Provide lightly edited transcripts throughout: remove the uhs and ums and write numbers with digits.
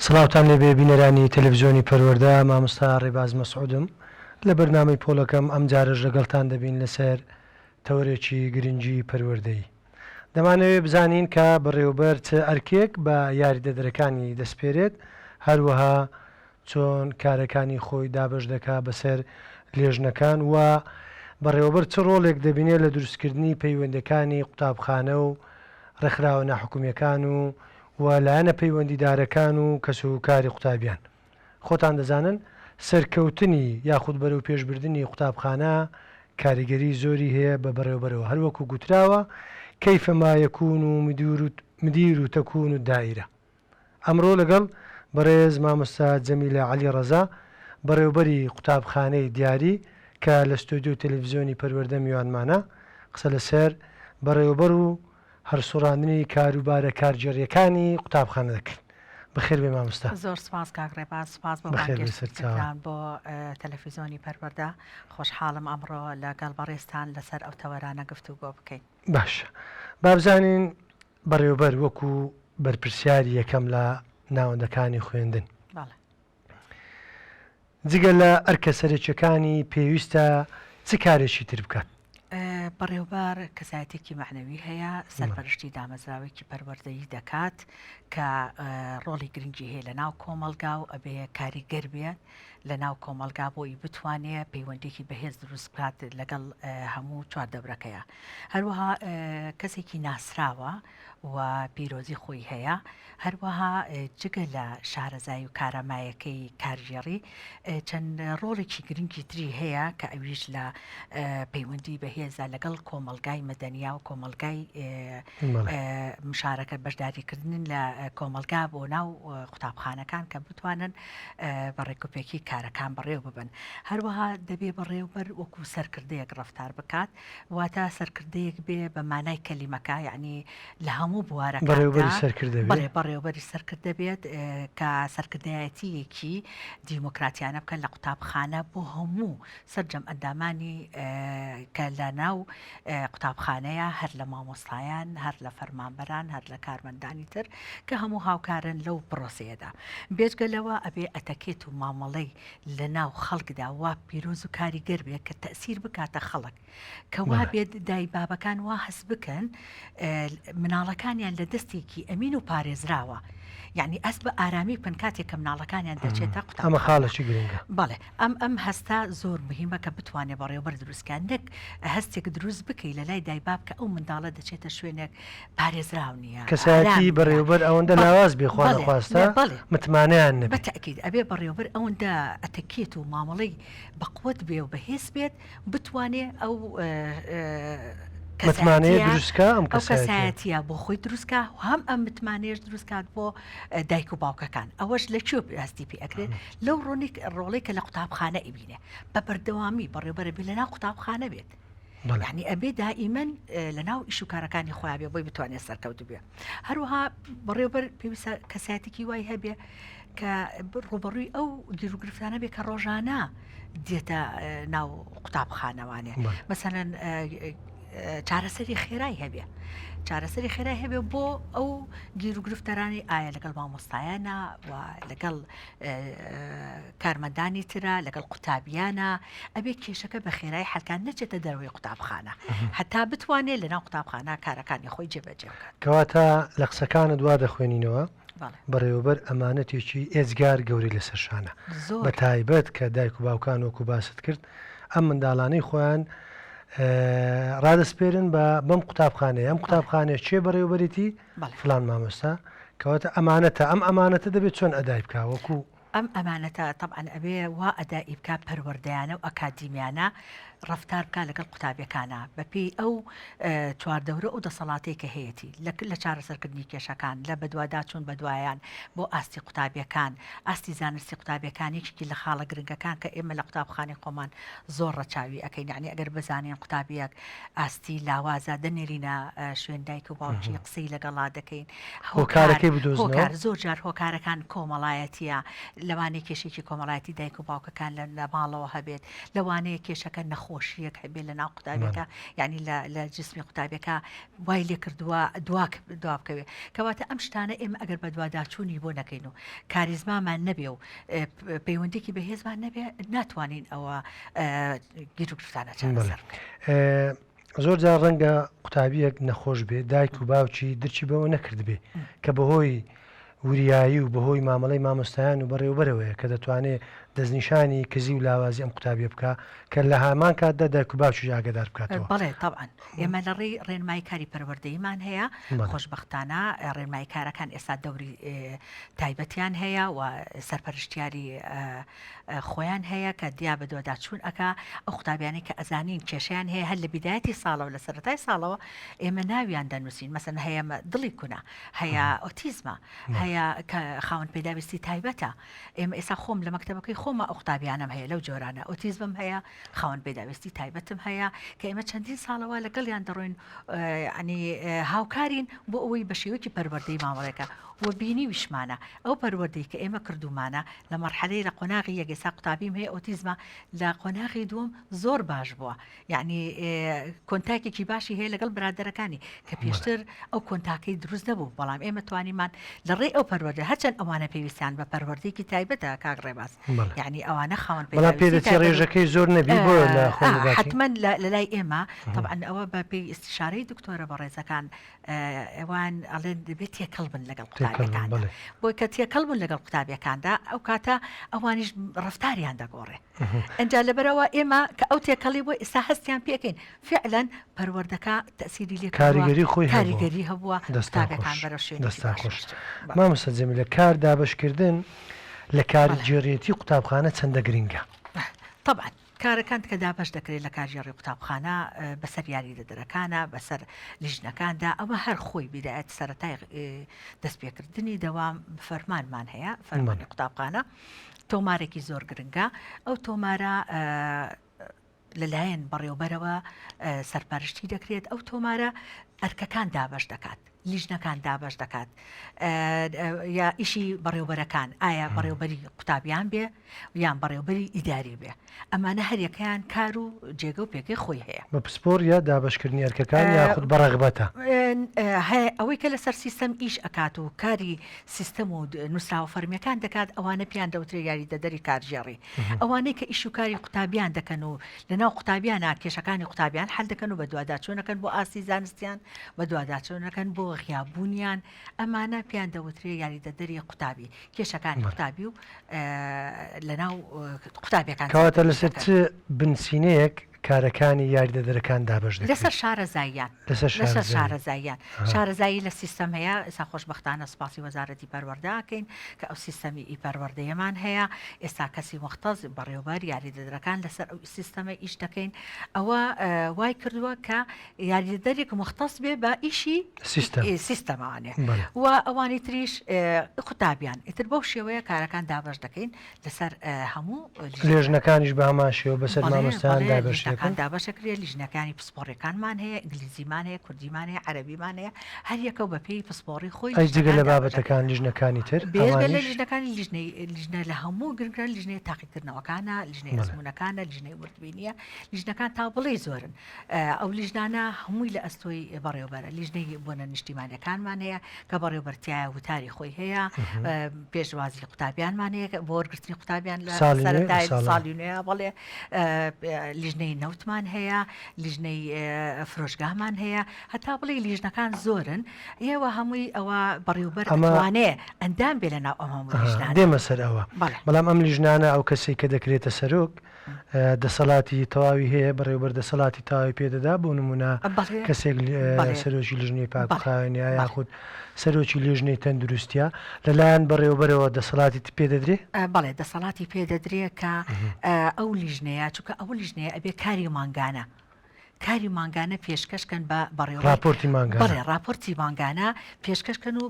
سڵاوتان لێبێ بینەرانی تەلەفزیۆنی پەروەردە مامۆستا ڕێباز مەسعودم لە بەرنامەی پۆلەکەم ئەمجارەش لەگەڵتان دەبین لەسەر تەوەرێکی گرنگی پەروەردەیی دەمانەوێ بزانین کە بەڕێوەبەر چ ئەرکێک بە یاریدەدەرەکانی دەسپێرێت هەروەها چۆن کارەکانی خۆی دابەش دەکا بەسەر لێژنەکان و بەڕێوەبەر چ ڕۆڵێک دەبینێ لە دروستکردنی پەیوەندەکانی قوتابخانە و ڕێکخراوە ناحکومیەکان و و لایەنە پەیوەندیدارەکان و کەسوکاری قوتابیان. خۆتان دەزانن سەرکەوتنی یاخود بەرەوپێشبردنی قوتابخانە کاریگەری زۆری هەیە بە بەڕێوەبەرەوە هەروەکو گوتراوە، کیفما یکون مدیر تکون الدائرە. ئەمڕۆ لەگەڵ بەڕێز مامۆستا جەمیلە عەلی ڕەزا بەڕێوبەری قوتابخانەی دیاری کە لە ستۆدیۆی تەلەفزیۆنی پەروەردە میوانمانە قسە لەسەر بەڕێوەبەر و هەڵسوڕاندنی کاروبارە کارگێڕییەکانی قوتابخانە دەکەین. بەخێربێی مامۆستا. زۆر سوپاس کاک ڕێباز، سوپاس بۆ بەخێربێی سەرچاوە. بانگهێشتکردنتان بۆ تەلەفیزۆنی پەروەردە، خۆشحاڵم ئەمڕۆ لەگەڵ بەڕێزتان لەسەر ئەو تەوەرانە گفتوگۆ بکەین. باشە با بزانین بەڕێوەبەر وەکو بەرپرسیاری یەکەم لە ناوەندەکانی خوێندن. بەڵێ. جگە لە ئەرکە سەرەکیەکانی پێویستە چ کارێکی تر بکات؟ بەڕێوبەر کەسایەتێکی مەعنەوی هەیە، سەرپەرشتی دامەزراوەیەکی پەروەردەیی دەکات کە ڕۆڵی گرنگی هەیە لە ناو کۆمەڵگا و ئەبێ کاریگەر بێت لە ناو کۆمەڵگا بۆی بتوانێ پەیوەندێکی بەهێز دروست بکات لەگەڵ هەموو چواردەورەکەیە. هەروەها کەسێکی ناسراوە و پیرۆزی خۆی هەیە، هەروەها جگە لە شارەزایی و کارامایەکەی کارگێڕی چەند ڕۆڵێکی گرنگی تری هەیە کە ئەویش لە پەیوەندی بەهێزە لەگەڵ کۆمەڵگای مەدەنیا و کۆمەڵگای مشارەکە بەشداریکردن لە کۆمەڵگا بۆ ناو قوتابخانەکان کە بتوانن بە ڕێکوپێکی کارەکان بەڕێوە ببن. هەروەها دەبێ بەڕێوبەر وەکو سەرکردەیەک ڕەفتار بکات واتە سەرکردەیەک بێ بە مانای کەلیمەکە یعنی لە هەموو بوارەکاندا بەڕێوبەری سەرکردە بێ. بەڵێ بەڕێوبەری سەرکردە بێت کە سەرکردایەتییەکی دیموکراتیانە بکەن لە قوتابخانە بۆ هەموو سەرجەم ئەندامانی کە لە ناو قوتابخانەیە هەر لە مامۆستایان هەر لە فەرمانبەران هەر لە کارمەندانی تر کە هەموو هاوکارن لەو پرۆسەیەدا بێجگە لەوە ئەبێ ئەتەکێت و مامەڵەی لە ناو خەڵکدا وا پیرۆز و کاریگەر بێت کە تەسیر بکاتە خەڵک کە وا بێت دای بابەکان وا هەست بکەن مناڵەکانیان لە دەستێکی ئەمین و پارێزراوە یعنی ئەست بە ئارامی بکەن کاتێک کە مناڵەکانیان دەچێتە قوتابخانە ئەمە خاڵێکی گرنگە بەڵێ ئەم ئەم هەستە زۆر مهمە کە بتوانێت بەڕێوبەر دروستکە نەک هەستێک دروست بکەی لە لای دایباب کە ئەو منداڵە دەچێتە شوێنێک پارێزراو نییە کەسایەتی بەڕێوبەر ئەوەندە لاواز بێ خوا نەخواستە متمانەیان نەبێ. بە تەئکید ئەبێ بەڕێوبەر ئەوەندە ئەتەکێت و مامەڵەی بەقوەت بێ و بەهێز بێت بتوانێ ئەو متمانەیە دروستکا ئەم ئەو کەسایەتیە بۆ خۆی دروستکا و هەم ئەم متمانەیەش دروستکات بۆ دایک و باوکەکان ئەوەش لە کوێ هەستی پێ ئەکرێت لەو ڕۆنیک ڕۆڵێک کە لە قوتابخانە ئەیبینێ بە بەردەوامی بەڕێوبەرە بێ لەناو قوتابخانە بێت یعنی ئەبێ دائیمەن لە ناو ئیش و کارەکانی خۆیان بێ بۆی بتوانێت سەرکەوت بێ هەروەها بەڕێوبەر پێویستە کەسایەتێکی وای هەبێ کە ڕوبەڕووی ئەو گیروگرفتانە بێ کە ڕۆژانە دێتە ناو قوتابخانەوانێ مەسەلەن چارەسەری خێرای هەبێ چارەسەری خێرای هەبێ بۆ ئەو گیروگرفتەرانی ئایا لەگەڵ مامۆستایانە و لەگەڵ کارمەندانی ترە لەگەڵ قوتابیانە ئەبێ کێشەکە بە خێرای حەلکان نەچێتە دەرەوەی قوتابخانە هەتا بتوانێت لەناو قوتابخانە کارەکانی خۆی جێبەجێ بکات. کەواتە لە قسەکانت وا دەخوێنینەوە بەڕێوەبەر ئەمانەتێکی ئێجگار گەورەی لەسەر شانە بە تایبەت کە دایک و باوکان وەکو باست کرد ئەم منداڵانەی خۆیان ڕادەسپێرن بە بەم قوتابخانەیە ئەم قوتابخانەیە کێ بەڕێوەبەرێتی فلان مامۆستا کەواتە ئەمانەتە ئەم ئەمانەتە دەبێت چۆن ئەدای بکا وەکو ئەم ئەمانەتە تەبعەن ئەبێ وا ئەدائی بکا پەروەردەیانە و ئەکادیمیانە ڕەفتار بکا لەگەڵ قوتابیەکانا بەپێی ئەو چواردەورە ئەو دەسەڵاتەی کە هەیەتی لە لە چارەسەرکردنی کێشەکان لە بەدواداچوون بەدوایان بۆ ئاستی قوتابیەکان ئاستی زانستی قوتابیەکان یەکێکی لە خاڵە گرنگەکان کە ئێمە لە قوتابخانەی خۆمان زۆر ڕەچاوی ئەکەین یعنی ئەگەر بزانین قوتابیەک ئاستی لاوازە دەنێرینە شوێن دایک و باوکی قسەی لەگەڵا دەکەین هۆکارەکەی بدۆزنەوە. هۆکار زۆر جار هۆکارەکان کۆمەڵایەتیە. لەوانەیە کێشێکی کۆمەڵایەتی دایک و باوکەکان لە ماڵەوە هەبێت لەوانەیە کێشەکە نەخۆشیەک هەبێت لە ناو قوتابیەکە یعنی لە جسمی قوتابیەکە وای لێ کردووە دوا دوا بکەوێت کەواتە ئەم شتانە ئێمە ئەگەر بەدواداچوونی بۆ نەکەین و کاریزمامان نەبێ و پەیوەندێکی بەهێزمان نەبێ ناتوانین ئەوە گیروگرفتانە چارەسەر بکەین. زۆر جار ڕەنگە قوتابیەک نەخۆش بێ دایک و باوکی درکی بەوە نەکردبێ کە بەهۆی وریایی و بەهۆی مامەڵەی مامۆستایان و بەڕێوبەرەوەیە کە دەتوانێ دەستنیشانی کزی و لاوازی ئەم قوتابیە بکا کە لە هامان کاتدا دایک و باوکیش ئاگادار بکاتەوە. بەڵێ تەبعەن ئێمە لە ڕێی ڕێنمایی کاری پەروەردەییمان هەیە خۆشبەختانە ڕێنمایی کارەکان ئێستا دەوری تایبەتیان هەیە و سەرپەرشتیاری خۆیان هەیە کە دیا بەدواداچوون ئەکا ئەو قوتابیانەی کە ئەزانین کێشەیان هەیە هەر لە بیدایەتی ساڵەوە لە سەرەتای ساڵەوە ئێمە ناویان دەنووسین مەسەن هەیە دڵی کونە هەیە ئۆتیزمە هەیە کە خاوەن پێداویستی تایبەتە ئێمە ئێستا خۆم لە مەکتەبەکەی خۆمە ئەو قوتابیانەم هەیە لەو جۆرانە ئۆتیزمم هەیە خاوەن پێداویستی تایبەتم هەیە کە ئێمە چەندین ساڵەوە لەگەڵیان دەڕۆین ینی هاوکارین بۆ ئەوەی بە شێوەیەکی پەروەردەی مامەڵێکە و بینیویشمانە ئەو پەروەردەی کە ئێمە کردوومانە لە مەرحەلەی لە قۆناغی یەک ئێستا قوتابیم هەیە ئۆتیزمە لە قۆناغی دووەم زۆر باش بووە یعنی contact ێکی باشی هەیە لەگەڵ برادەرەکانی کە پێشتر ئەو contact ەی دروست نەبوو بەڵام ئێمە توانیمان لە ڕێی ئەو پەروەردە هەرچەند ئەوانە پێویستیان بە پەروەردەیەکی تایبەتە کاک ڕێباز یعنی ئەوانە خاوەن بەڵام پێدەچێ ڕێژەکەی زۆر نەبی بۆ لە خۆ حتمما لە لای ئێمە طبعا ئەوە بە پێی ئیستیشارەی دکتۆرە بەڕێزەکان ئەوان ئەڵێن دەبێت تێکەڵ بن لەگەڵ قوتابیەکاندا بۆی کە تێکەڵ بوون لەگەڵ قوتابیەکاندا ئەو کاتە ئەوانیش ڕفتاریان دەگۆڕێ ئەجا لەبەرەوە ئێمە کە ئەو تێکەڵی بۆ ئێستا هەستیان پێکەین فعلەن پەروەردەکە تەسیری لێ کاریگەری خۆی کاریگەری هەبووە دەستاکان بەرەو شوێن دەستان خۆش مامۆستا جەمیلە کار دابەشکردن لە کارگێڕیەتی قوتابخانە چەندە گرنگە؟ طبعا کارەکان کە دابەش دەکرێت لە کارگێڕی قوتابخانە بەسەر یاریدەدەرەکانە، بەسەر لیژنەکاندا، ئەوە هەر خۆی بیدایەت سەرەتای دەستپێکردنی دەوام فەرمانمان هەیە، فەرمانی قوتابخانە تۆمارێکی زۆر گرنگە، ئەو تۆمارە لەلایەن بەڕێوبەرەوە سەرپەرشتی دەکرێت، ئەو تۆمارە ئەرکەکان دابەش دەکات. لیژنەکان دابەش دەکات یا ئیشی بەڕێوبەرەکان ئایا بەڕێوبەری قوتابیان بێ یان بەڕێوبەری ئیداری بێ ئەمانە هەریەکەیان کار و جێگە و پێگەی خۆی هەیە. بە پسپۆڕ یا دابەشکردنی ئەرکەکان یاخود بە ڕەغبەتە؟ ئەوەی کە لەسەر سیستەم ئیش ئەکات و کاری سیستەم و نووسراوە فەرمیەکان دەکات ئەوانە پێیان دەوترێ یاریدەدەری کارگێڕی. ئەوانەی کە ئیش و کاری قوتابیان دەکەن و لەناو قوتابیانا کێشەکانی قوتابیان حەل دەکەن و بەدواداچوون ئەکەن بۆ ئاستی زانستیان، بەدواداچوونەکەن بۆ غیاببوونیان، ئەمانە پێیان دەوترێ یاریدەدەری قوتابی، کێشەکانی قوتابی و لەناو قوتابیەکان کەواتە لەسەر چ بنچینەیەک کارەکانی یاریدەدەرەکان دابەش دەکرێت؟ لەسەر شارەزاییان لەسەر شارەزاییان شارەزایی لە سیستەم هەیە ئێستا خۆشبەختانە سوپاسی وەزارەتی پەروەردە ئەکەین کە ئەو سیستەمی ئی پەروەردەیەمان هەیە ئێستا کەسی موختەس بەڕێوبەر یاریدەدەرەکان لەسەر ئەو سیستەمە ئیش دەکەین ئەوە وای کردووە کە یاریدەدەرێک موختەس بێ بە ئیشی سیستەم سیستەمانێ و ئەوانی تریش قوتابیان ئیتر بەو شێوەیە کارەکان دابەش دەکەین لەسەر هەموو لیژنەکانیش بە هەمان شێوە بەسەر مامۆستایان دابەش دەکەن دابەش دەکرێت لیژنەکانی پسپۆڕیەکانمان هەیە ئینگلیزیمان هەیە کوردیمان هەیە عەرەبیمان هەیە هەر یەکە و بەپێی پسپۆڕی خۆی ئەی جگە لە بابەتەکان لیژنەکانی تر بێجگە لە لیژنەکانی لیژنەی لیژنە لە هەموو گرنگتر لیژنەی تاقیکردنەوەکانە لیژنەی ئەزموونەکانە لیژنەی وردبینیە لیژنەکان تا بڵێی زۆرن ئەو لیژنانە هەمووی لە ئەستۆی بەڕێوبەرە لیژنەی بۆنە نیشتیمانەکانمان هەیە کە بەڕێوبەر تایە وتاری خۆی هەیە پێشوازی قوتابیانمان هەیە بۆ وەرگرتنی قوتابیان لە سەرەتای ساڵی نوێ بەڵێ لیژنەی نەوتمان هەیە لیژنەی فرۆشگامان هەیە هەتا بڵێ لیژنەکان زۆرن ئێوە هەمووی ئەوە بەڕێوبەر ئەمانێ ئەندام بێ لە ناو ئەم هەموو دێمە سەر ئەوە بەڵام ئەم لیژنانە ئەو کەسێک کە دەکرێتە سەرۆک دەسەڵاتی تەواوی هەیە، بەڕێوەبەر دەسەڵاتی تەواوی پێ دەدا، بۆ نموونە کەسێک سەرۆکی لیژنەی پاک و خاوێنیە یاخود سەرۆکی لیژنەی تەندروستیە، لەلایەن بەڕێوەبەرەوە دەسەڵاتی پێ دەدرێ؟ بەڵێ دەسەڵاتی پێ دەدرێ کە ئەو لیژنەیە، چونکە ئەو لیژنەیە ئەبێ کاری مانگانە. کاری مانگانە پێشکەش کەن بە بەڕێوەبەر. ڕاپۆرتی مانگانە. بەڵێ ڕاپۆرتی مانگانە پێشکەش کەن و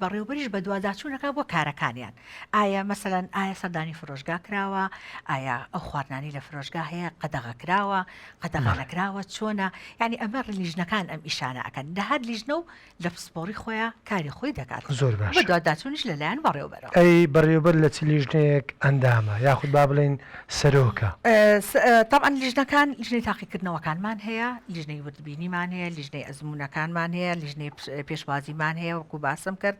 بەڕێوەبەریش بەدواداچوون ئەکا بۆ کارەکانیان. ئایا مەسەلەن ئایا سەردانی فرۆشگا کراوە؟ ئایا ئەو خواردنانەی لە فرۆشگا هەیە قەدەغە کراوە؟ قەدەغە نەکراوە؟ چۆنە؟ یانی ئەمە لیژنەکان ئەم ئیشانە ئەکەن. لە هەر لیژنە و لە پسپۆڕی خۆیا کاری خۆی دەکات. زۆر باشە. بەدواداچوونیش لەلایەن بەڕێوەبەرەوە. ئەی بەڕێوەبەر لە چ لیژنەیەک ئەندامە یاخود با بڵێین سەرۆکە؟ تەبعەن لیژنەکان لیژنەی تاقیکردنەوەکانمان هەیە، لیژنەی وردبینیمان هەیە، لیژنەی ئەزموونەکانمان هەیە، لیژنەی پێشوازیمان هەیە وەکو باسم کرد،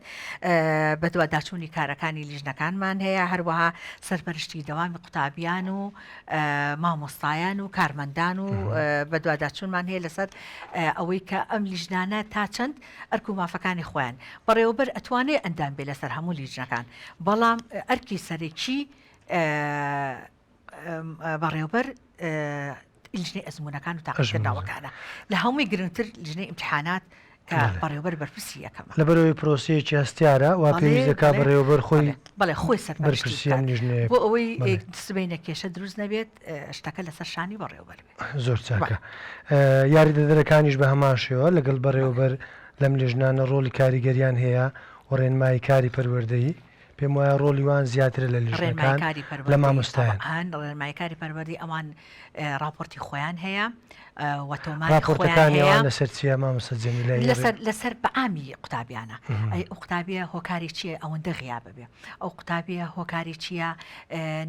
بەدواداچوونی کارەکانی لیژنەکانمان هەیە، هەروەها سەرپەرشتی دەوامی قوتابیان و مامۆستایان و کارمەندان و بەدواداچوونمان هەیە لەسەر ئەوەی کە ئەم لیژنانە تا چەند ئەرک و مافەکانی خۆیان بەڕێوەبەر ئەتوانێ ئەندام بێ لەسەر هەموو لیژنەکان بەڵام ئەرکی سەرەکی بەڕێوبەر لیژنەی ئەزمونونەکان و تاقیکردنەوەکانە لە هەمووی گرنگتر لیژنەی ئیمتحانات کە بەڕێوبەر بەرپرسی یەکەمە. لەبەرئەوەی پرۆسەیەکی هەستیارە وا پێویست دەکات بەڕێوەبەر خۆی بەڵێ خۆی سەرپەرشتی بەرپرسی ئەم بکات لیژنەیە بۆ ئەوەی بەڵێ. سبەینە کێشە دروست نەبێت شتەکە لەسەر شانی بەڕێوەبەر بێت. زۆر بەڵێ. چاکە. یاریدەدەرەکانیش بە هەمان شێوە لەگەڵ بەڵێ. بەڕێوەبەر لەم لیژنانە ڕۆڵی کاریگەریان هەیە و ڕێنمایی کاری پەروەردەیی. پێم وایە ڕۆڵی وان زیاترە لە لیژنەکان ڕێنماییکاری لە پەروەردەی مامۆستایان. تەبعەن ڕێنماییکاری پەروەردەی ئەوان ڕاپۆرتی خۆیان هەیە و تۆماری خۆیان ڕاپۆرتەکانی هەیە. ئەوان لەسەر چییە مامۆستا جەمیلە؟ ی ڕێ. لەسەر لەسەر بەعامی قوتابیانە. ئەی ئەو قوتابیە هۆکاری چییە ئەوەندە غیابە بێ؟ ئەو قوتابیە هۆکاری چییە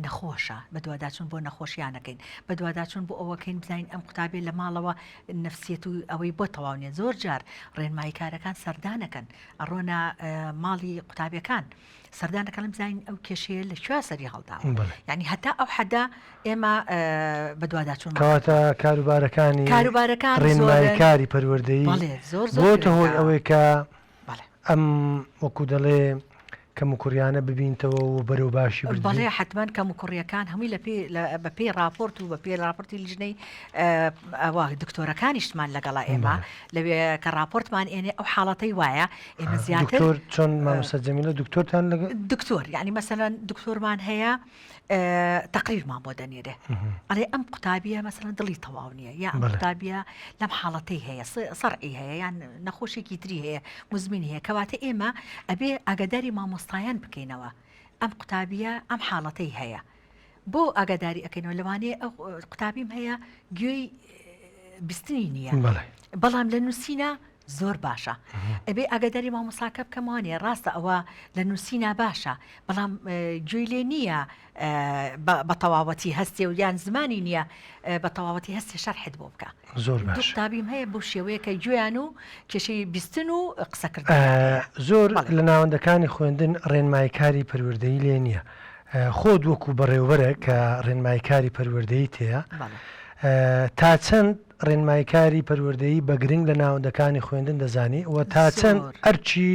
نەخۆشە؟ بەدواداچوون بۆ نەخۆشیانەکەین. بەدواداچوون بۆ ئەوەکەین بزانین ئەم قوتابیە لە ماڵەوە نەفسیەت و ئەوەی بۆ تەواو نییە. زۆر جار ڕێنماییکارەکان سەردانەکەن ئەڕۆنە ماڵی قوتابیەکان سەردان دەکەن بزانین ئەو کێشەیە لە کوێ سەری هەڵداوە یعنی هەتا ئەو حەدە ئێمە بەدواداچوون کەواتە کاروبارەکانی کاروبارەکان ڕێنمایی کاری پەروەردەیی زۆر زۆر بۆتە هۆی ئەوەی کە بەڵێ ئەم وەکو دەڵێ کەموکوڕیانە ببینتەوە و بەرەو باشی بردرێن؟ بەڵێ حەتمەن کەموکوڕیەکان هەمووی لە پێی بە پێی ڕاپۆرت و بە پێی ڕاپۆرتی لیژنەی ئەوە دکتۆرەکانیشمان لەگەڵا ئێمە لەوێ کە ڕاپۆرتمان ئێنێ ئەو حاڵەتەی وایە ئێمە زیاتر دکتۆر چۆن مامۆستا جەمیلە دکتۆرتان لەگەڵ دکتۆر یعنی مەسەلەن دکتۆرمان هەیە تەقریرمان بۆ دەنێرێ ئەڵێ ئەم قوتابیە مەسەلەن دڵی تەواو نییە یا ئەم قوتابیە لەم حاڵەتەی هەیە سەرعی هەیە یان نەخۆشێکی تری هەیە مزمینی هەیە کەواتە ئێمە ئەبێ ئاگاداری مامۆستایان بکەینەوە ئەم قوتابیە ئەم حاڵەتەی هەیە بۆ ئاگاداری ئەەکەینەوە لەوانەیە ئەو قوتابیم هەیە گوێی بیستنی نییە بەڵام لە نووسینە زۆر باشە ئەبێ ئاگاداری مامۆساکە بکەم وانە ڕاستە ئەوە لە نووسینا باشە بەڵام گوێی لێ نییە بە تەواوەتی هەستێ و یان زمانی نییە بە تەواوەتی هەستێ شەرحت بۆ بکە زۆر باش قوتابیم هەیە بەو شێوەیە کە گوێیان و کێشەی بیستن و قسەکردن زۆر لە ناوەندەکانی خوێندن ڕێنماییکاری پەروەردەیی لێ نییە خۆت وەکو بەڕێوبەرە کە ڕێنماییکاری پەروەردەیی تێیە تا چەند ڕێنماییکاری پەروەردەیی بە گرنگ لە ناوەندەکانی خوێندن دەزانی و تا چەند ئەرکی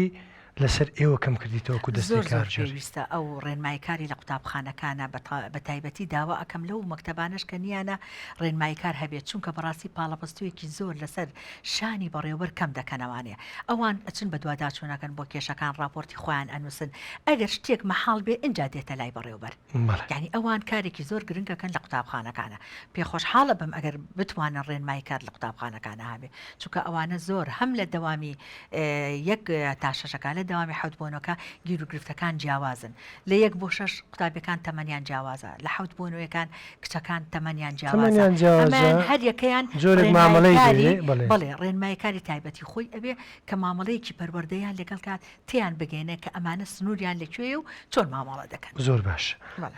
لەسەر ئێوە کەم کردیتەوە وەکو دەستەی زۆر زۆر کارگێڕی؟ پێویستە ئەو ڕێنماییکاری لە قوتابخانەکانە بە تایبەتی داوا ئەکەم لەو مەکتەبانەش کە نییانە ڕێنماییکار هەبێت چونکە بەڕاستی پاڵەپەستۆیەکی زۆر لەسەر شانی بەڕێوەبەر کەم دەکەنەوانێ ئەوان ئەچن بەدواداچوونەکەن بۆ کێشەکان ڕاپۆرتی خۆیان ئەنووسن ئەگەر شتێک مەحاڵ بێ ئینجا دێتە لای بەڕێوبەر یانی ئەوان کارێکی زۆر گرنگ ئەکەن لە قوتابخانەکانە پێ خۆشحاڵە بم ئەگەر بتوانن ڕێنمایی کار لە قوتابخانەکانە هەبێ چونکە ئەوانە زۆر هەم لە دەوامی یەک تا شەشەکە لە دەوامی حەوت بۆ نۆکە گیروگرفتەکان جیاوازن لە یەک بۆ شەش قوتابیەکان تەمەنیان جیاوازە لە حەوت بۆ نۆیەکان کچەکان تەمەنیان جیاوازە تەمەنیان جیاوازە ئەمەیان هەر یەکەیان جۆرێک مامەڵەی ڕێنماییکاری دەوێ بەڵێ. بەڵێ ڕێنماییکاری تایبەتی خۆی ئەبێ کە مامەڵەیەکی پەروەردەیان لەگەڵ کات تێیان بگەیەنێ کە ئەمانە سنووریان لە کوێیە و چۆن مامەڵە دەکەن. زۆر باش بەڵێ.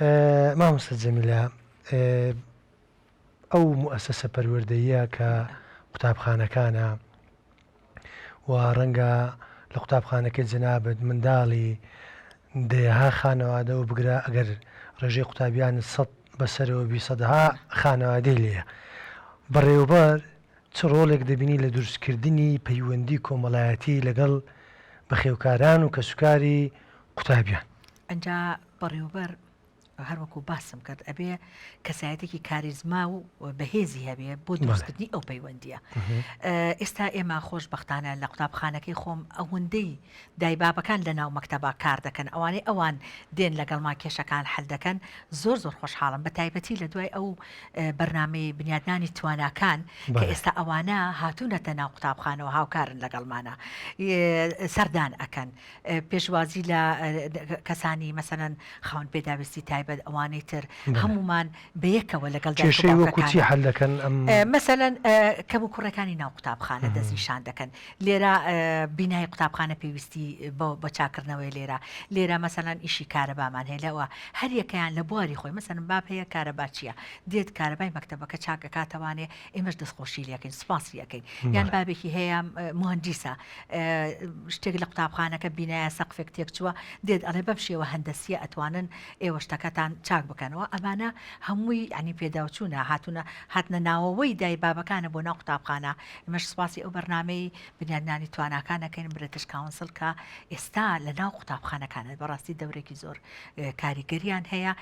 مامۆستا جەمیلە ئەو موئەسەسە پەروەردەییە کە قوتابخانەکانە و ڕەنگە لە قوتابخانەکەی جەنابت منداڵی دەیەها خانەوادە و بگرە ئەگەر ڕێژەی قوتابیانت سەد بەسەرەوە بی سەدەها خانەوادەی لێیە بەڕێوبەر چ ڕۆڵێک دەبینی لە دروستکردنی پەیوەندی کۆمەڵایەتی لەگەڵ بەخێوکاران و کەسوکاری قوتابیان؟ ئەنجا بەڕێوبەر. هەروەکو باسم کرد ئەبێ کەسایەتێکی کاریزما و بەهێزی هەبێ بۆ دروستکردنی ئەو پەیوەندیە ئێستا ئێمە خۆشببختانە لە قوتابخانەکەی خۆم ئەوەندەی دایبابەکان لە ناو مەکتەبا کار دەکەن ئەوانەی ئەوان دێن لەگەڵما کێشەکان حل دەکەن زۆر زۆر خۆشحاڵم بە تایبەتی لە دوای ئەو بەرنامەی بنیادنانی تواناکان کە ئێستا ئەوانە هاتوونەتە ناو قوتابخانەوە هاوکارن لەگەڵمانە سەردان ئەکەن پێشوازی لە کەسانی مەسەلەن خاوەن پێداویستی تایبەت ئەوانەی تر هەمومان بەیەکەوە لەگەڵ کێشەی وەکو چی حەل دەکەن ئەم مەسەلەن کەم و کوڕەکانی ناو قوتابخانە دەستنیشان دەکەن لێرە بینای قوتابخانە پێویستی بە چاکردنەوەی لێرە لێرە مەسەلەن ئیشی کارەبامان هەیە لەوە هەریەکەیان لە بواری خۆی مەسەلەن باب هەیە کارەباچیە دێت کارەبای مەکتەبەکە چاکەکاتەوانێ ئێمەش دەستخۆشی لەکەین سوپاسی ئەەکەین یان بابێکی هەیە مهندیسە شتێک لە قوتابخانەکە بینایە سەقفێک تێکچووە دێت ئەڵێ بەم شێوە هەندەسیە ئەتوانن ئێوە شتەکەتان چاک بکەنەوە ئەمانە هەمووی ینی پێداوچوونە هاتوونە هاتنە ناوەوەی دای بابەکانە بۆ ناو قوتابخانە ئێمەش سوپاسی ئەو بەرنامەی بنیادنانی تواناکان ئەکەین British Council کە ئێستا لە ناو قوتابخانەکانە بەڕاستی دەورێکی زۆر کاریگەریان هەیە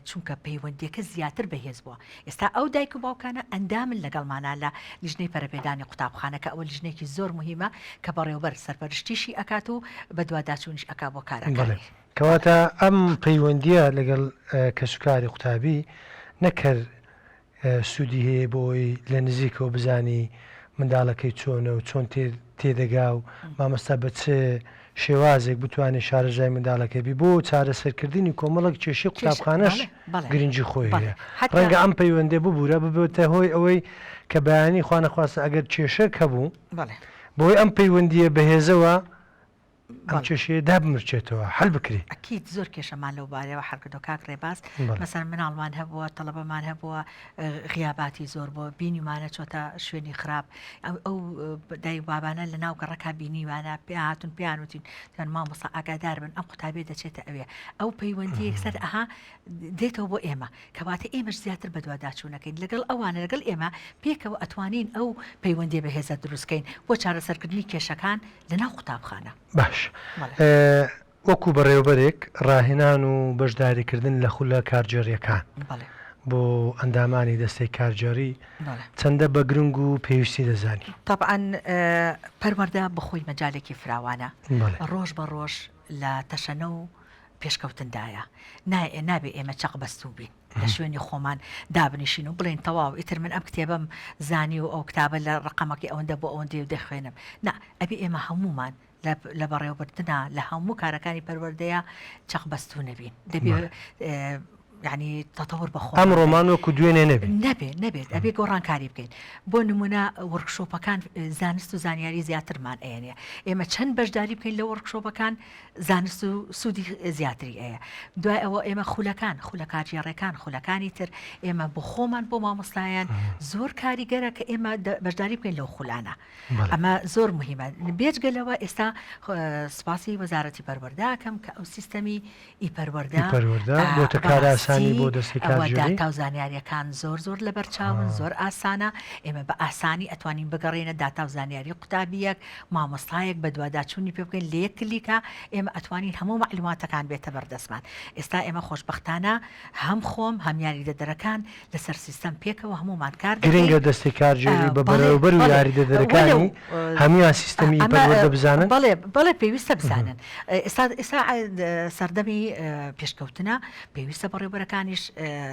چونکە پەیوەندیەکە زیاتر بەهێز بووە ئێستا ئەو دایک و باوکانە ئەندامن لەگەڵمانا لە لیژنەی پەرەپێدانی قوتابخانە کە ئەوە لیژنەیەکی زۆر موهیمە کە بەڕێوبەر سەرپەرشتیشی ئەکات و بەدواداچوونیش ئەکا بۆ بەڵێ کارەکانی. کەواتە ئەم پەیوەندییە لەگەڵ کەسوکاری قوتابی نەک هەر سوودی هەیە بۆ ئەوەی لە نزیکەوە بزانی منداڵەکەی چۆنە و چۆن تێدەگا و مامۆستا بە چ شێوازێک بتوانێت شارەزای منداڵەکەی بی بۆ چارەسەرکردنی کۆمەڵێک کێشەی قوتابخانەش گرنگی خۆی هەیە ڕەنگە ئەم پەیوەندیە ببورە ببێتە هۆی ئەوەی کە بەیانی خوانەخواستە ئەگەر کێشەک هەبوو بۆی ئەم پەیوەندیە بەهێزەوە ئەم کێشەیە دابمرچێتەوە حل بکرێ. ئەکید زۆر کێشەمان لەو بارەیەوە حل کردوە کاک ڕێباز مەسەلەن مناڵمان هەبووە تەڵەبەمان هەبووە غیاباتی زۆر بۆ بینیمانە چۆتە شوێنی خراپ ئەو دای بابانە لە ناو گەڕەکە بینیوانە پێ هاتون پێیان وتین تەن مامۆستا ئاگادار بن ئەم قوتابیە دەچێتە ئەوێ ئەو پەیوەندی یەکسەر ئەها دێتەوە بۆ ئێمە کەواتە ئێمەش زیاتر بەدواداچوونەکەین لەگەڵ ئەوانە لەگەڵ ئێمە پێکەوە ئەتوانین ئەو پەیوەندی بەهێزە دروستکەین بۆ چارەسەرکردنی کێشەکان لەناو قوتابخانە. باش وەکو بەڕێوەبەرێک ڕاهێنان و بەشداریکردن لە خولە کارگێڕییەکان بۆ ئەندامانی دەستەی کارگێڕی چەندە بە گرنگ و پێویستی دەزانی؟ تەبعەن پەروەردە بەخۆی مەجالێکی فراوانە ڕۆژ بە ڕۆژ لە تەشەنە و پێشکەوتندایە نابێ ئێمە چەق بەستوو بین لە شوێنی خۆمان دابنیشین و بڵێین تەواو ئیتر من ئەم کتێبەم زانی و ئەو کتابە لە ڕقەمەکەی ئەوەندە بۆ ئەوەندەی و دەخوێنم نا ئەبێ ئێمە هەموومان لە بەڕێوەبردنا لە هەموو کارەکانی پەروەردەیە چەق بەستوو نەبین دەبێ یعنی تەتەور بە خۆ ئەمڕۆمان وەکو دوێنێ نەبێ نەبێ نەبێت ئەبێ گۆڕانکاری بکەین بۆ نمونە workshop ەکان زانست و زانیاری زیاترمان ئەیەنێ ئێمە چەند بەشداری بکەین لە workshop ەکان زانست و سوودی زیاتری ئەیە دوای ئەوە ئێمە خولەکان خولە کارگێڕەکان خولەکانی تر ئێمە بۆ خۆمان بۆ مامۆستایان زۆر کاریگەرە کە ئێمە بەشداری بکەین لەو خولانە ئەمە زۆر مهمە بێجگە لەوە ئێستا سپاسی وەزارەتی پەروەردەکەم کە ئەو سیستەمی ئی پەروەردە پەروەردە بۆتە کارئاسانی بۆ دەستەی کارگێڕی. داتا و زانیاریەکان زۆر زۆر لەبەرچاون زۆر ئاسانە ئێمە بە ئاسانی ئەتوانین بگەڕێینە داتا و زانیاری قوتابیەک مامۆستایەک بەدواداچوونی پێ بکەین لە یەک کلیکا ئێمە ئەتوانین هەموو مەعلوماتەکان بێتە بەردەستمان ئێستا ئێمە خۆشبەختانە هەم خۆم هەم یاریدەدەرەکان لەسەر سیستەم پێکەوە هەموومان کار دەکەین. گرنگە دەستەی کارگێڕی بە بەڕێوەبەر و یاریدەدەرەکانی هەموویان سیستەمی ئی پەروەردە بزانن؟ بەڵێ بەڵێ پێویستە بزانن. ئێستا ئێستا سەردەمی پێشکەوتنە پێویستە بەڕێوەبەرەکانیش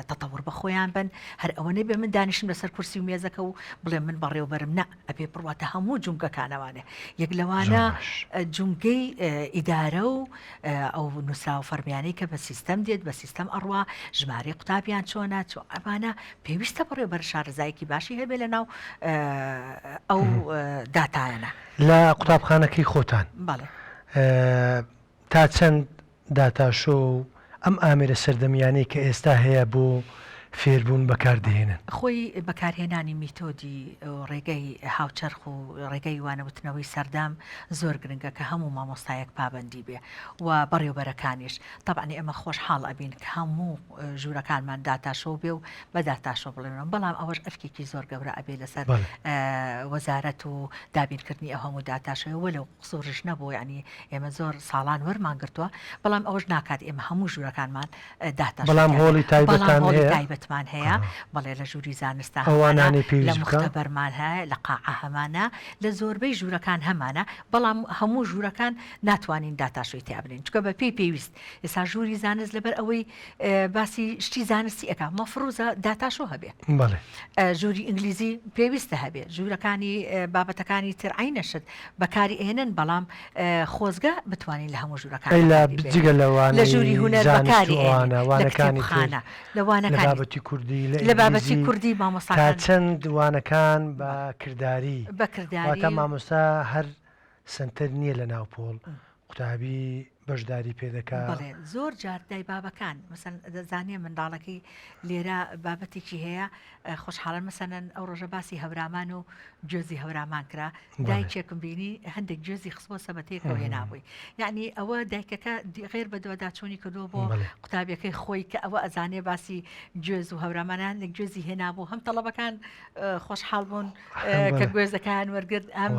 تەتەور بە خۆیان بن هەر ئەوە نەبێ من دانیشم لەسەر کورسی و مێزەکە و بڵێم من بەڕێوەبەرم نا ئەبێ بڕواتە هەموو جومگەکانەوانێ یەک لەوانە جومگەی ئیدارە و ئەو نووسراوە فەرمیانەی کە بە سیستەم دێت بە سیستەم ئەڕوا ژمارەی قوتابیان چۆنە چۆ ئەمانە پێویستە بەڕێوەبەر شارەزایەکی باشی هەبێ لە ناو ئەو داتایانە. لە قوتابخانەکەی خۆتان بەڵێ. تا چەند داتاشۆ و ئەم ئامێرە سەردەمیانەی کە ئێستا هەیە بۆ. فێربوون بەکار دەهێنن؟ خۆی بەکارهێنانی میتۆدی ڕێگەی هاوچەرخ و ڕێگەی وانەوتنەوەی سەردەم زۆر گرنگە کە هەموو مامۆستایەک پابەندی بێ و بەڕێوبەرەکانیش. تەبعەن ئێمە خۆشحاڵ ئەبین کە هەموو ژوورەکانمان data show بێ و بە data show بڵێنەوە، بەڵام ئەوەش ئەرکێکی زۆر گەورە ئەبێ لەسەر وەزارەت و دابینکردنی ئەو هەموو data show ە وەلەو قسووریش نەبوو یانی ئێمە زۆر ساڵان وەرمان گرتووە، بەڵام ئەوەش ناکات ئێمە هەموو ژوورەکانمان data show بەڵام هۆڵی تایبەتتان هەیە؟ تایبەتمان هەیە بەڵێ لە ژووری زانستا هەمانە لە موختەبەرمان هەیە لە قاعە هەمانە لە زۆربەی ژوورەکان هەمانە بەڵام هەموو ژوورەکان ناتوانین data show ی تیا بنێین چونکە بە پێی پێویست ئێستا ژووری زانست لەبەر ئەوەی باسی شتی زانستی ئەکا مەفروزە data show هەبێ ژووری ئینگلیزی پێویستە هەبێ ژوورەکانی بابەتەکانی تر عینەشت بەکاری ئێنن بەڵام خۆزگە بتوانین لە هەموو ژوورەکان جگە لەوانە لە ژووری هونەر بەکاری وانەکانی خانە لە وانەکانی بابەتی کوردی لە بابەتی کوردی مامۆستا تا چەند وانەکان بە کرداری بە کرداری مامۆستا هەر سەنتەر نییە لە ناو پۆڵ قوتابی بەشداری پێ دەکا. بەڵێ زۆر جار دایبابەکان مەسەن دەزانێ منداڵەکەی لێرە بابەتێکی هەیە خۆشحاڵن مەسەنەن ئەو ڕۆژە باسی هەورامان و گوێزی هەورامان کرا دایکێکم بینی هەندێک گوێزی خستبووە سەبەتەیەکەوە هێنابووی یعنی ئەوە دایکەکە غێر بە دواداچوونی کردووە بۆ قوتابیەکەی خۆی کە ئەوە ئەزانێ باسی گوێز و هەورامان هەندێک گوێزی هێنابوو هەم تەڵەبەکان خۆشحاڵ بوون کە گوێزەکان وەرگرت ئەم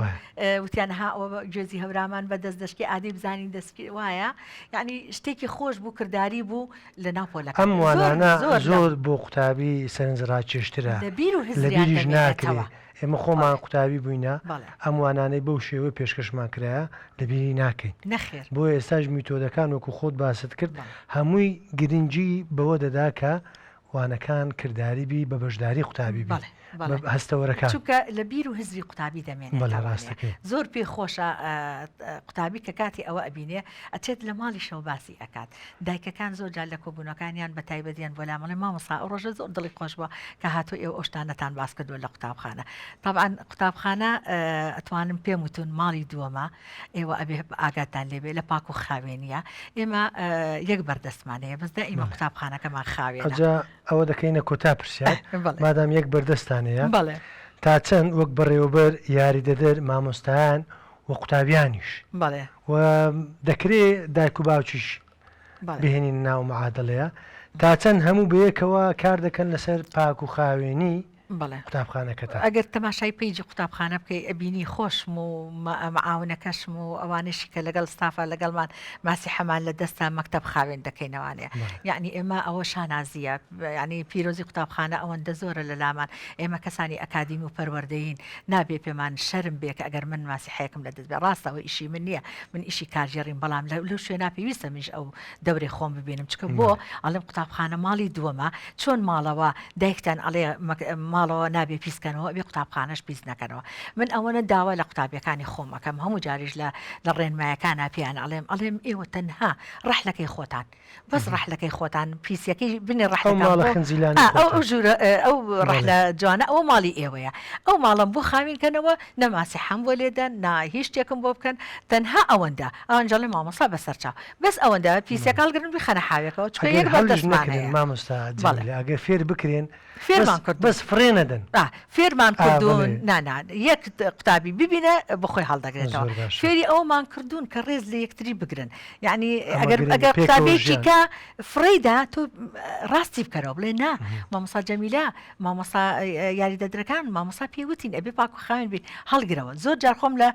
وتیان ها ئەوە گوێزی هەورامان بە دەست دەشکی ئادی بزانین دەستکی وایە یعنی شتێکی خۆش بوو کردداری بوو لە ناو پۆلەکە ئەم وانانە زۆر بۆ قوتابی سەرنج ڕاکێشترە لە بیر و لە بیریش ناکرێ ئێمە خۆمان قوتابی بووینە ئەم وانانەی بەو شێوەی پێشکەشمان کرایە لە بیری ناکەین نەخێر بۆ ئێستاش میتۆدەکان وەکو خۆت باست کرد هەمووی گرنگی بەوە دەدا کە وانەکان کرداری بی بە بەشداری قوتابی بی بە هەستەوەرەکان. چونکە لە بیر و هزری قوتابی دەمێنێتەوە زۆر پێی خۆشە قوتابی کە کاتی ئەوە ئەبینێ ئەچێت لە ماڵیشەوە باسی ئەکات دایکەکان زۆر جار لە کۆبوونەکانیان بە تایبەتیان بۆ لامەڵێ مامۆستا ئەو ڕۆژە زۆر دڵی خۆش بووە کە هاتوو ئێوە ئەو شتانەتان باس کردووە لە قوتابخانە تەبعەن قوتابخانە ئەتوانم پێم وتون ماڵی دووەمە ئێوە ئەبێ ئاگاتان لێبێ لە پاک و خاوێنیە ئێمە یەک بەردەستمان هەیە بەس دائیمە قوتابخانەکەمان خاوێنە. ئەجا ئەوە دەکەینە کۆتا پرسیار مادام یەک بەردەستان هەیە تا چەند وەک بەڕێوەبەر یاریدەدەر مامۆستایان و قوتابیانیش و دەکرێ دایک و باوکیش بهێنین ناو معادلەیە تا چەند هەموو بەیەکەوە کار دەکەن لەسەر پاک و خاوێنی بەڵێ قوتابخانەکەتان. ئەگەر تەماشای page ی قوتابخانە بکەی ئەبینی خۆشم و معاونەکەشم و ئەوانەشی کە لەگەڵ ستافا لەگەڵمان ماسیحەمان لە دەستە مەکتەب خاوێن دەکەینەوانێ یعنی ئێمە ئەوە شانازیە یعنی پیرۆزی قوتابخانە ئەوەندە زۆرە لە لامان ئێمە کەسانی ئەکادیمی و پەروەردەیین نابێ پێمان شەرم بێ کە ئەگەر من ماسیحەیەکم لە دەست بێ ڕاستە ئەوە ئیشی من نییە من ئیشی کارگێڕیم بەڵام لەو شوێنە پێویستە منیش ئەو دەورەی خۆم ببینم چکە بۆ ئەڵێم قوتابخانە ماڵی دووەمە چۆن ماڵەوە دایکتان ئەڵێ ماڵەوە نابێ پیس کەنەوە ئەبێ قوتابخانەش پیس نەکەنەوە من ئەوەنە داوا لە قوتابیەکانی خۆم ئەکەم هەموو جاریش لە لە ڕێنمایەکانا پێیان ئەڵێم ئەڵێم ئێوە تەنها ڕەحلەکەی خۆتان بەس ڕەحلەکەی خۆتان پیسیەکەی بنێ ئەو ڕەحلەکان ماڵە بۆ خنجیلانەی ئا، ئەو خۆتان ئەو ژوورە ئەو بەڵێ ڕەحلە جوانە ئەوە ماڵی ئێوەیە ئەو ماڵەم بۆ خاوین کەنەوە نە ماسیحەم بۆ لێدەن نا هیچ شتێکم بۆ بکەن تەنها ئەوەندە ئەوان جەڵێ مامۆستا بەسەرچاو بەس ئەوەندە پیسەکە هەڵگرن بیخەنە حاوێکەوە چونکە ئەگەر یەک هەڵیش بەردەستمان نەکرێن هەیە مامۆستا بەڵێ جەمیلە ئەگەر فێر بکرێن بەس فێرمان کردوون بەس فڕێ نەدەن ئا فێرمان ئا کردوون بەڵێ نا نا یەک قوتابی ببینە بەخۆی هەڵدەگرێتەوە زۆر باشە فێری ئەومان کردوون کە ڕێز لە یەکتری بگرن یعنی ئەمە ئەگەر گرنگە ئەگەر پێکەوە قوتابیەکی ژیان کە فڕێی دا تۆ ڕاستی بکەرەوە بڵێ نا مامۆستا جەمیلە مامۆستا یاریدەدرەکان مامۆستا پێی وتین ئەبێ پاک و خاوێن بین هەڵگرەوە زۆر جار خۆم لە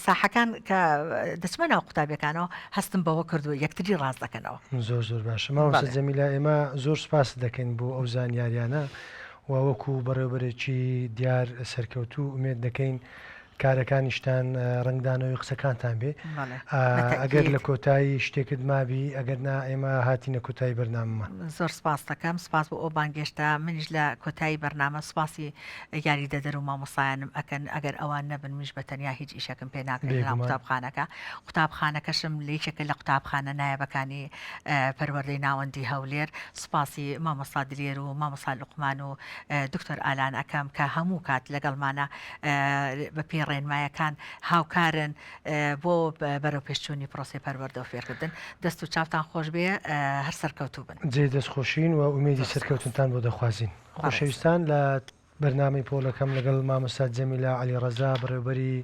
ساحەکان کە دەچمە ناو قوتابیەکانەوە هەستم بەوە کردووە یەکتری ڕاست دەکەنەوە. زۆر زۆر باشە مامۆستا جەمیلە ئێمە زۆر سوپاست دەکەین بۆ ئەو زانیاریانە و وەکو بەڕێوبەرێکی دیار سەرکەوتوو ئومێد دەکەین کارەکانیشتان ڕەنگدانەوەی قسەکانتان بێ ئەگەر لە کۆتایی شتێکت مابی ئەگەر نا ئێمە هاتینە کۆتایی بەرنامەمان. زۆر سپاست دەکەم سپاس بۆ ئەو بانگێشتە منیش لە کۆتایی بەرنامە سپاسی یاریدەدەر و مامۆستایانم ئەکەن ئەگەر ئەوان نەبن منیش بە تەنیا هیچ ئیشەکم پێ ناکرێت لەناو قوتابخانەکە قوتابخانەکەشم لە یەکێکە لە قوتابخانە نایابەکانی پەروەردەی ناوەندی هەولێر سپاسی مامۆستا دلێر و مامۆستا لوقمان و دکتۆر ئالان ئەکەم کە هەموو کات لەگەڵمانە بە پێی. ڕێنمایەکان هاوکارن بۆ بەرەوپێشچوونی پرۆسەی پەروەردە و فێرکردن. دەست و چاوتان خۆش بێ هەر سەرکەوتوو بن. جێی دەستخۆشین و ئومێدی سەرکەوتنتان بۆ دەخوازین. خۆشەویستان لە بەرنامەی پۆلەکەم لەگەڵ مامۆستا جەمیلە عەلی ڕەزا بەڕێوبەری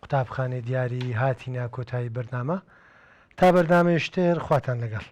قوتابخانەی دیاری هاتینە کۆتایی بەرنامە. تا بەرنامەیەشتر خواتان لەگەڵ.